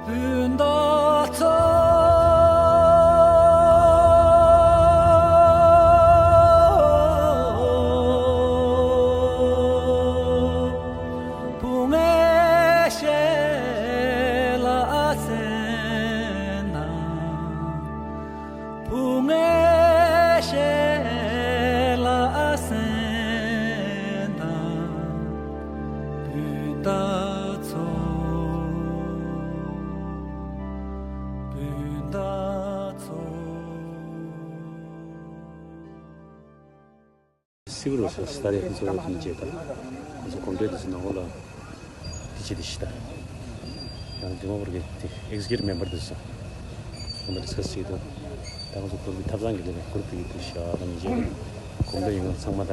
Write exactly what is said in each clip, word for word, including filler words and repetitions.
སྤུན་ཟླ་ཚོ། བུ་ངའི་ཞལ་ལ་གཟན་དང་། བུ་ངའི་ཞལ་ལ་གཟན་དང་། སྤུན་ཟླ་ཚོ། སྤུན་ཟླ་ཚོ། སིལ་བུར་བ་ས་སི་ཏཱ་རེ་ཁོང་ཚོ་ཡོད་དུས་རྗེས་དང་ཁོང་ཚོ་གོམ་བགྲོད་དུ་ནང་ལོགས་ལ་དེ་བྱེད་དེ་ཤི་ད། ཡང་ཌི་མ་པུར་གི་དེ་ཨེག་ཛི་ཀིའུ་ཊིབ་མེམ་བར་དུ་སོང་། ཁོང་ཚོ་ཌི་སི་ཀ་སི་བྱེད་དུ། ད་ཁོང་ཚོ་གུར་གི་ཐབ་ཚང་གི་ལས་ནས་གུར་ཕུད་ཀྱི་དུ་ཤ་དང་ཉི་ཤེ་གོམ་བགྲོད་ཡོང་ཚང་མ་ད།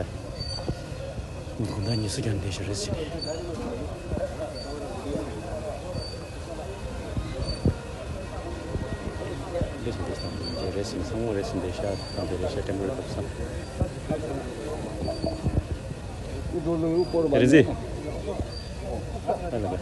གོམ་བགྲོད་ཉི་ཤུ་ཀྱང་འདས་ཤོར་རེད་ཟེར་ནས། རེད་ཟིན་དེ་སང་རེད་ཟིན་ཚང་མ་རེད་ཟིན་དེ་ཤ་དང་དེ་རེད་ཤ་ཀྲེམ་རེད་ཐུབ་སང་། དེ་རེད་ཟིན། ཨ་ལ་ག